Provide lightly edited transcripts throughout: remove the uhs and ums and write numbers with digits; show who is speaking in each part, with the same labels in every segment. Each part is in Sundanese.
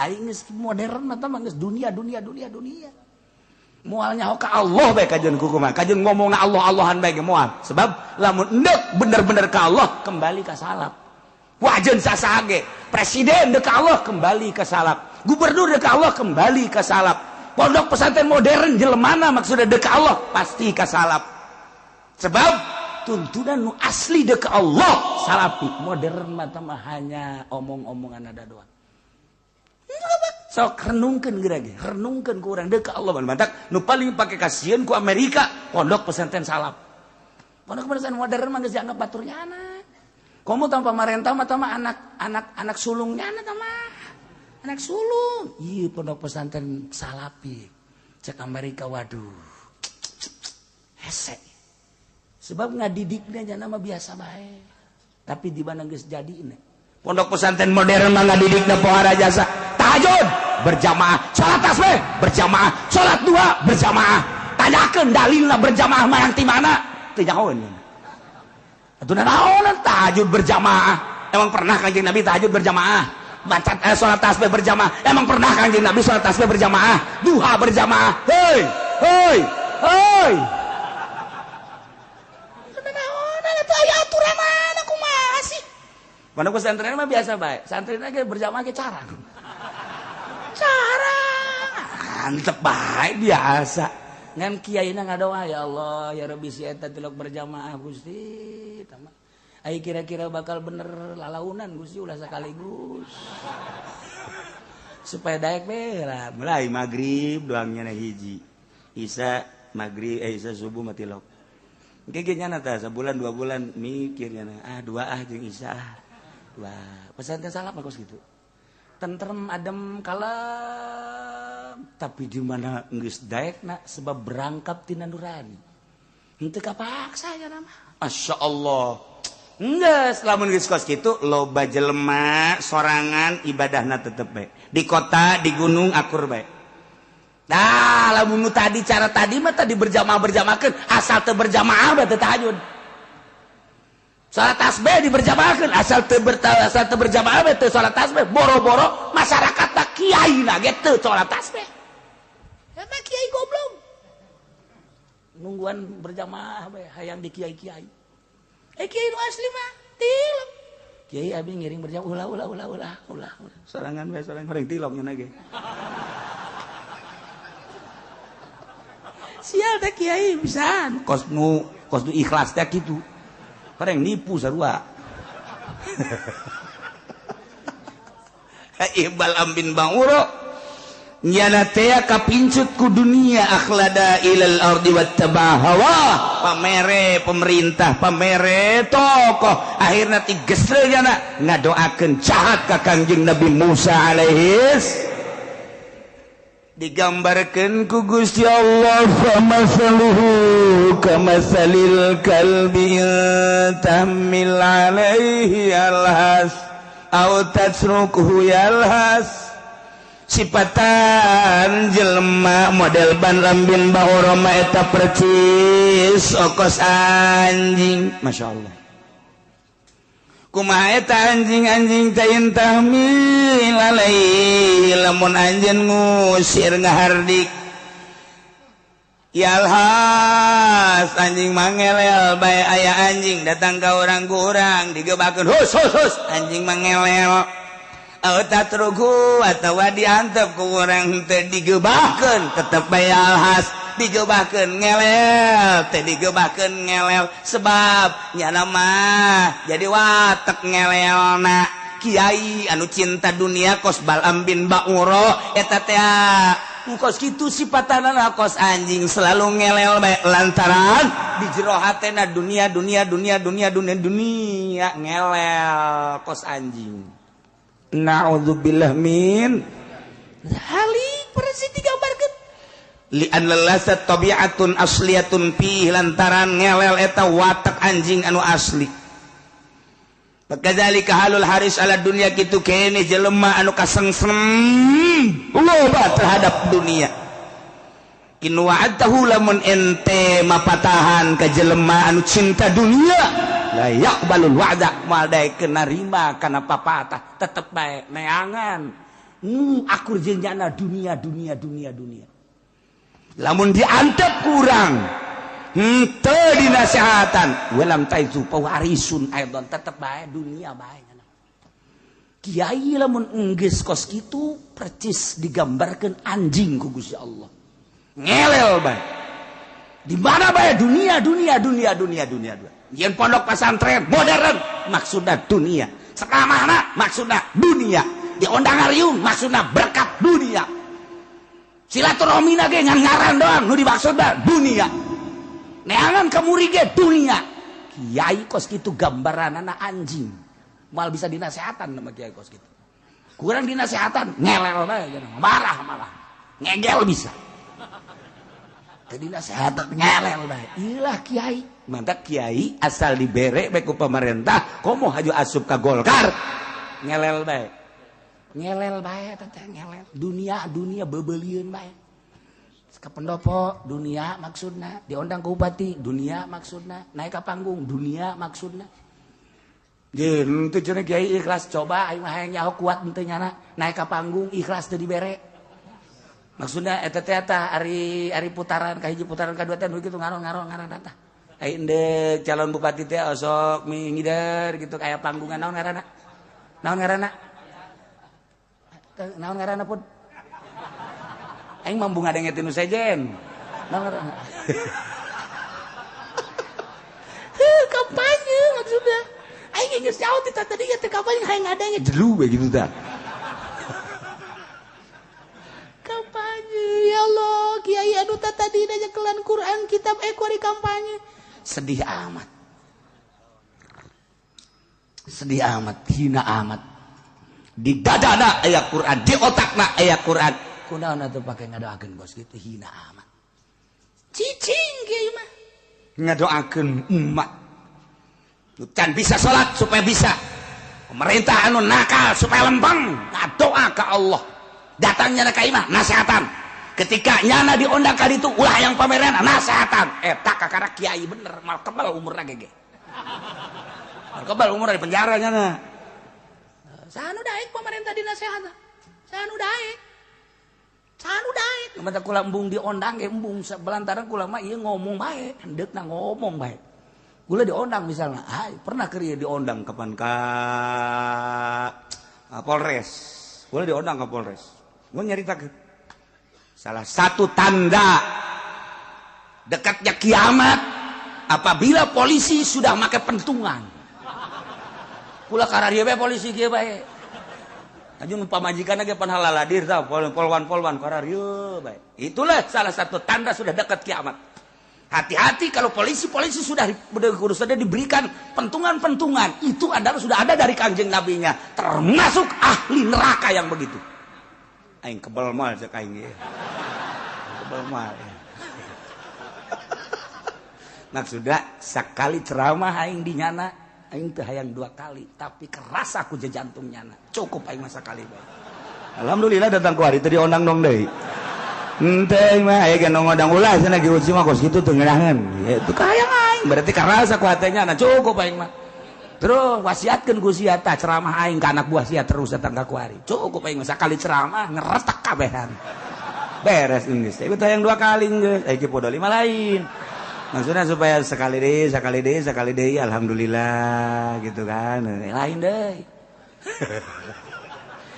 Speaker 1: Aing geus modern mah mah geus dunia dunia dunia dunia. Moal nyaho ka Allah bae kajeun kumaha. Kajeun ngomongna Allah Allahan bae ge moal. Sebab lamun endek bener-bener ka Allah kembali ka salaf. Wajen sasaha ge. Presiden dek ka Allah kembali ka salaf. Gubernur dek ka Allah kembali ka salaf. Pondok pesantren modern jelemana maksudnya dek ka Allah pasti ka salaf. Sebab tuntunan nu asli dek ka Allah salafi. Modern mah mah hanya omong-omongan ada doang. Sok renungkeun geura ge, renungkeun ku urang dek ka Allah mantak nu paling pake kasieun ku Amerika pondok pesantren salaf. Pondok pesantren modern mah geus dianggap baturnya anak. Komo tanpa pamarentah mah mah anak anak anak sulungnya anak mah. Anak sulung. Ieu pondok pesantren salafi. Cek Amerika waduh. Hese. Sebab ngadidiknya jana mah biasa bae. Tapi di mana geus jadi ini. Pondok pesantren modern mah ngadidikna pohara jasa. Tahajud berjamaah, salat tasbih berjamaah, salat dua berjamaah. Tanyakeun dalilna berjamaah mah yang ti mana? Teu nyahoeun. Atuh naon tahajud berjamaah? Emang pernah Kanjeng Nabi tahajud berjamaah? Baca salat tasbih berjamaah. Emang pernah Kanjeng Nabi salat tasbih berjamaah? Duha berjamaah. Hei, hei, hei. Naon atuh aya aturan mana kumaha sih? Pondok pesantren mah biasa bae. Santri ge berjamaah ge carang. Carang. Antep bae biasa. Ngan kiaina ngadoa ya Allah ya Rabbi si eta tilok berjamaah Gusti. Ai kira-kira bakal bener lalaunan Gusti ulah sekaligus. Supaya daek be lah. Mulai maghrib doangnya na hiji. Isa maghrib isa subuh mah tilok. Engke ge nyana tah sabulan 2 bulan mikir nyana ah dua ah jeung isa ah. Wah, pesantren salaf bagus gitu. Tentrem adem kalem, tapi di mana geus daekna sebab berangkap tina nurani. Henteu kapaksa nya mah. Masya Allah. Geus lamun geus kos kitu loba jelema sorangan ibadahna tetep bae. Di kota, di gunung akur bae. Nah, lamun nu tadi cara tadi mah tadi berjamaah-berjamaahkeun, asal teu berjamaah bae teu tahajud. Salat tasbih diberjamaahkeun, asal teu asal teu berjamaah bae teu salat tasbih, boro-boro masyarakat tak kiai na ge teu salat tasbih. Eta kiai goblok. Nungguan berjamaah bae hayang di kiai-kiai. Kiai nu asli mah tilok. Kiai abi ngiring berjamaah ulah ulah ulah ulah ulah. Sorangan bae sorangan horeng tilok nya ge. Sial teh kiai pisan. Kos nu ikhlas teh kitu. Horeng nipu sarua. Ibal ambin banguro nyana teh kapincut ku dunia akhlada ilal ardi wattaba hawa. Pamere pemerintah, pamere tokoh, akhirna tigesre nyana ngadoakeun jahat ka Kangjeng Nabi Musa alaihis. Digambarkeun ku Gusti Allah famasaluhu kamasalil kalbi tahmil alaihi alhas aw tasrukuhu yalhas. Sipatan jelema model ban lambin bahoroma eta percis okos anjing. Masya Allah. Kumaha eta anjing-anjing teh tahmil alaihi lamun anjeun ngusir ngahardik yalhas anjing mangelel bae aya anjing datang ka urang ku urang digebakeun hus hus hus anjing mangelel aw tatruku atawa diantep ku urang teh digebakeun tetep bae yalhas digebakeun ngelel teh digebakeun ngelel sebab nyana mah jadi watek ngelelna. Kiai anu cinta dunia kos Balam bin Ba'uro eta teh kos kitu sipatanana kos anjing selalu ngelel bae lantaran di jero hatena dunia dunia dunia dunia dunia dunia ngelel kos anjing. Na'udzubillah min halik persis digambarkeun li'an lasat tabi'atun asliyatun fi lantaran ngelel eta watak anjing anu asli. Kadzalika halul haris ala dunya kitu kene jelema anu kasengsem loba terhadap dunia. In wa'adtahu lamun ente mapatahan ka jelema anu cinta dunia la yaqbalul wa'da moal daekeun narima kana papatah tetep bae neangan. Akur jeung nyana dunia dunia dunia dunia. Lamun diantep kurang henteu dinasehatan walam taizu pewarisun aidon tetep bae dunia bae nyana. Kiai lamun enggeus kos kitu percis digambarkeun anjing ku Gusti Allah. Ngelel bae. Di mana bae dunia dunia dunia dunia dunia. Yen pondok pesantren modern maksudna dunia. Sekamana maksudna dunia. Diondang ariung maksudna berkat dunia. Silaturahmina ge ngan ngaran doang nu dimaksudna dunia. Neangan kamuri ge dunia. Kiai kos kitu gambaranana anjing. Moal bisa dinasehatan sama kiai kos kitu. Kurang dinasehatan ngelel bae marah malah. Ngegel bisa. Teu dinasehatan ngelel bae. Ilah kiai. Mantap kiai asal dibere bae ku pemerintah komo haju asup ka Golkar. Ngelel bae. Ngelel bae teh ngelel. Dunia dunia bebelieun bae. Ka pendopo dunia maksudna, diondang ke bupati dunia maksudna, naik ka panggung dunia maksudna. Jeung teu cenah kiai ikhlas coba aing mah hayang nyaho kuat henteu nyana naik ka panggung ikhlas teu dibere. Maksudna eta teh eta ari ari putaran ka hiji putaran ka dua teh nu kitu ngaron-ngaron ngaran tah. Ai endek calon bupati teh osok mingider gitu kaya panggungan naon ngaranna? Naon ngaranna? Naon ngaranna pun? Aing mambu ngadenge tinu sejen. Naon ngaranna? Heuh kampanye maksudna. Aing geus jauh ti tadi teh kampanye hayang ngadenge jelu we gitu tah. Kampanye ya Allah, kiai anu tadi nyekelan Quran kitab ekori kampanye. Sedih amat. Sedih amat, hina amat. Di dadana aya Quran, di otakna aya Quran. Kunaon atuh pake ngadoakeun bos gitu hina amat. Cicing kiai mah. Ngadoakeun umat. Nu can bisa salat supaya bisa. Pemerintah anu nakal supaya lempeng, ngadoa ka Allah. Datangnya ka imah nasehatan. Ketika nyana diondang ka ditu ulah yang pameran nasehatan. Eta kakara kiai bener, mal kebal umurna gege. Mal kebal umurna di penjara nyana. Sanu daek pemerintah dinasehatan. Sanu daek. Sanu daek. Mata kula embung diondang ge embung belantaran kula mah ieu ngomong bae, hendeukna ngomong bae. Kula diondang misalnya, ah pernah keur ieu diondang kapan ka Polres. Kula diondang ka Polres. Gua nyaritakeun. Salah satu tanda dekatnya kiamat apabila polisi sudah make pentungan. Kula kararieu bae polisi kieu bae. Aju nu pamajikanna ge pan halaladir tah polwan-polwan kararieu bae. Itulah salah satu tanda sudah dekat kiamat. Hati-hati kalau polisi-polisi sudah diberikan pentungan-pentungan, itu adalah sudah ada dari Kanjeng Nabinya, termasuk ahli neraka yang begitu. Aing kebel mal cek aing ge. Kebel mal. Maksudna sakali ceramah aing di nyana, aing teu hayang dua kali, tapi keras aku jantung nyana. Cukup aing mah sakali bae. Alhamdulillah datang ku hari teu diondang dong deui. Henteu mah aya ge ngondang ulah cenah ge uci mah kos kitu teu ngeunaheun. Itu kahayang aing, berarti karasa ku hate nyana, cukup aing mah. Terus wasiatkeun ku sia tah ceramah aing ka anak buah sia terus datang ka kuari. Cukup aing mah sakali ceramah ngeretek kabehan. Beres geus. Ieu teh yang dua kali geus. Ai ki podo lima lain. Maksudnya supaya sekali deui, sekali deui, sekali deui alhamdulillah gitu kan. Lain deui.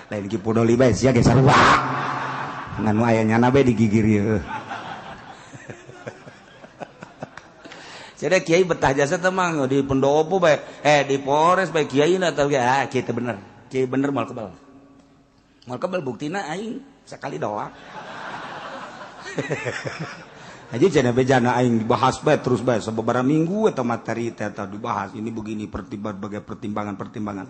Speaker 1: Lain ki podo lima sia ge sarua. Ngan nu aya nyana bae digigir ieu. Jadi kiai betah jasa temang di pendopo bae, di Polres bae kiai na tahu ah kiai teh bener. Kiai bener moal kebal. Moal kebal buktina aing sekali doang. Aja cenah bejana aing dibahas bae terus bae sababaraha minggu eta materi teh eta dibahas ini begini berbagai pertimbangan-pertimbangan.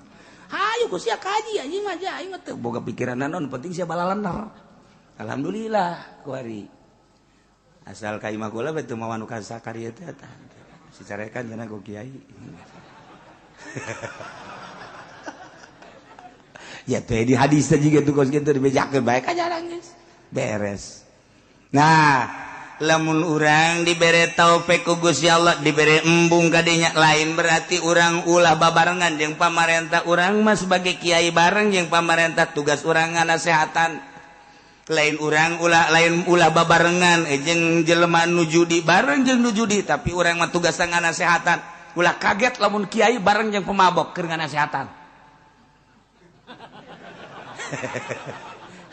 Speaker 1: Hayu ku sia kaji anjing mah aing mah teu boga pikiran naon penting sia balalener. Alhamdulillah kuari. Asal ka imah kula bae teu mawa nu kasakari teh eta. Si carekan cenah ku kiai. Ya teh di hadis teh jiga tuh kos kitu dibejakeun bae ka jarang geus. Beres. Nah, Lamun urang dibere taufik ku Gusti Allah, dibere embung kadinya, lain berarti urang ulah babarengan jeung pamarentah. Urang mah sebagai kiai bareng jeung pamarentah, tugas urang nganasehatan. Lain urang ulah, lain ulah babarengan jeung jelema nu judi, bareng jeung nu judi, tapi urang mah tugas nganasehatan. Ulah kaget lamun kiai bareng jeung pemabok keur nganasehatan.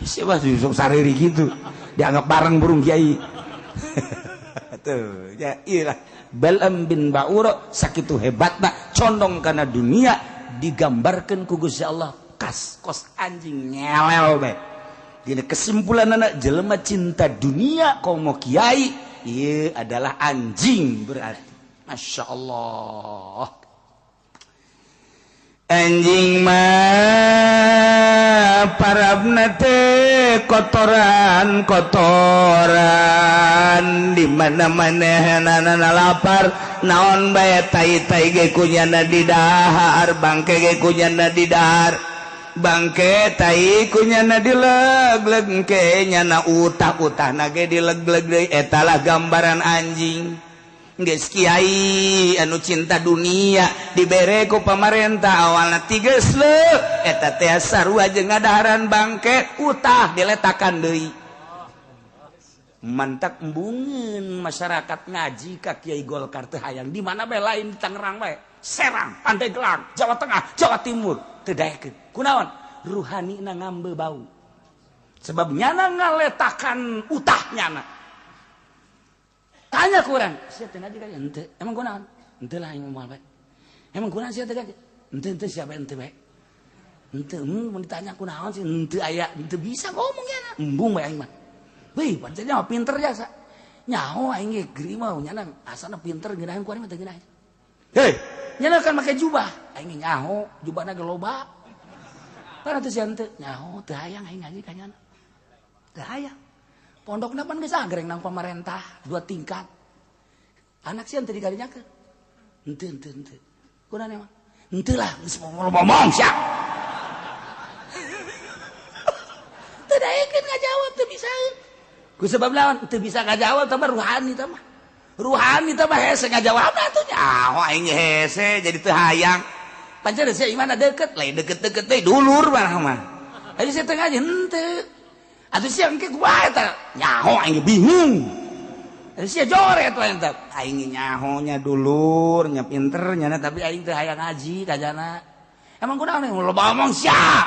Speaker 1: Siapa sih sok sariri gitu, dianggap bareng burung kiai. Tuh ya, iyalah Bal'am bin Ba'ura sakitu hebatna condong karena dunia, digambarkan ku Gusti Allah kas kos anjing ngelel bae. Dina kesimpulan anak jelema cinta dunia komo kiai ieu adalah anjing berarti. Masya Allah. Anjing mah parabna teh kotoran kotoran di mana-mana, nana lapar naon bae, tai-tai ge kunyana didahar, bangke ge kunyana didahar, bangke tai kunyana dileg-leg, ke nyana utah-utahna ge dileg-leg deui. Eta lah gambaran anjing. Geus kiai anu cinta dunia dibere ku pamarentah awalna tiges leuh, eta teh sarua jeung ngadaharan bangke, utah diletakan deui. Mantak embungeun masyarakat ngaji ka Kiai Golkar teh hayang di mana bae, lain di Tangerang bae, Serang, Pandeglang, Jawa Tengah, Jawa Timur teu daekeun. Kunaon? Ruhanina ngambe bau. Sebab nyana ngaletakan utah nyana. Tanya kurang, sia teu ngaji ka henteu. Emang kunaon? Henteu lah aing moal bae. Emang kunaon sia teu ngaji? Henteu henteu sia bae henteu bae. Henteu mun ditanya kunaon sih henteu aya, henteu bisa ngomong nyana. Embung bae aing mah. Wih, pancen mah pinter jasa. Nyaho aing ge geuri mah nyana asana pinter ngeunaheun ku aing mah teu ngeunaheun. Hei, nyana kan make jubah. Aing ge nyaho, jubahna ge loba. Tah teu sia henteu, nyaho teu hayang aing ngaji ka nyana. Teu hayang. Pondokna pan geus agreng nang pamarentah, 2 tingkat. Anak sia teu dikarinyakeun. Henteu henteu henteu. Kunaon emang? Henteu lah, geus ngomong sia. Teu daekeun ngajawab teu bisa. Ku sebab lawan teu bisa ngajawab tah ruhani tah mah. Ruhani tah mah hese ngajawabna atuh nyaho aing hese jadi teu hayang. Pancen sia imana deukeut, lain deukeut-deukeut deui dulur mah mah. Ayo sia teu ngaji henteu. Atuh sia engke kumaha eta? Nyaho aing bingung. Atuh sia joret lain teh. Aing nyaho nya dulur, nya pinter nya, tapi aing teu hayang ngaji kajana. Emang kunaon loba omong sia.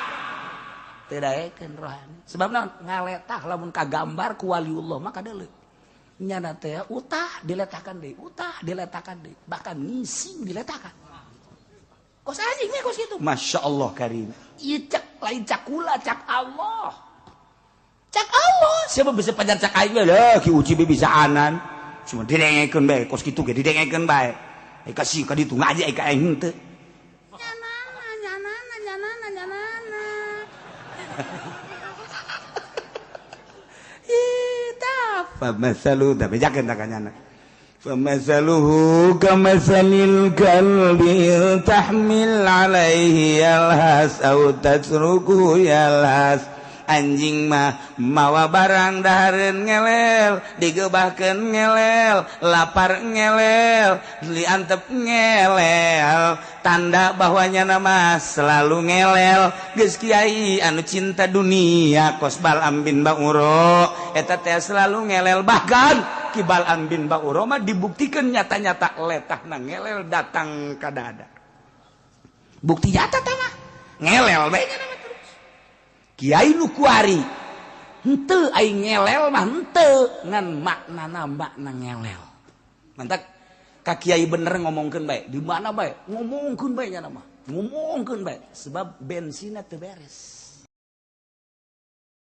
Speaker 1: Teu daekeun rohani. Sebab naon? Ngaletah lamun kagambar ku waliullah mah kadeuleu. Nyana teh utah diletakan deui, utah diletakan deui, bahkan ngising diletakan. Kos anjing mah kos kitu. Masya Allah karim. Ieu cak lain cakula cak Allah. Cak Allah, siapa bisa pajar cak aing lah, ki uci bisa anan. Cuma didengekeun bae, kos kitu ge didengekeun bae. Ai kasih ka ditu ngaji ai ka aing henteu. Nyanana nyanana nyanana nyanana. Ih, tah famasalu da bejakeun ta ka nyana. Famasaluhu kamasalil kalbi tahmil alaihi yalhas au tatruku yalhas. Anjing mah mawa barang dahareun ngelel, digebahkeun ngelel, lapar ngelel, diantep ngelel, tanda bahwa nyana mah selalu ngelel. Geus kiai anu cinta dunia kos Bal'am bin Ba'ura eta teh selalu ngelel. Bahkan ki Bal'am bin Ba'ura mah dibuktikan nyata-nyata letahna ngelel datang ka dada. Bukti nyata tah mah ngelel bae nyana mah. Kiai nu kuari henteu aing ngelel mah henteu ngan maknana makna ngelel. Mantak ka kiai bener ngomongkeun bae, di mana bae ngomongkeun bae nya mah. Ngomongkeun bae sebab bensinna teu beres.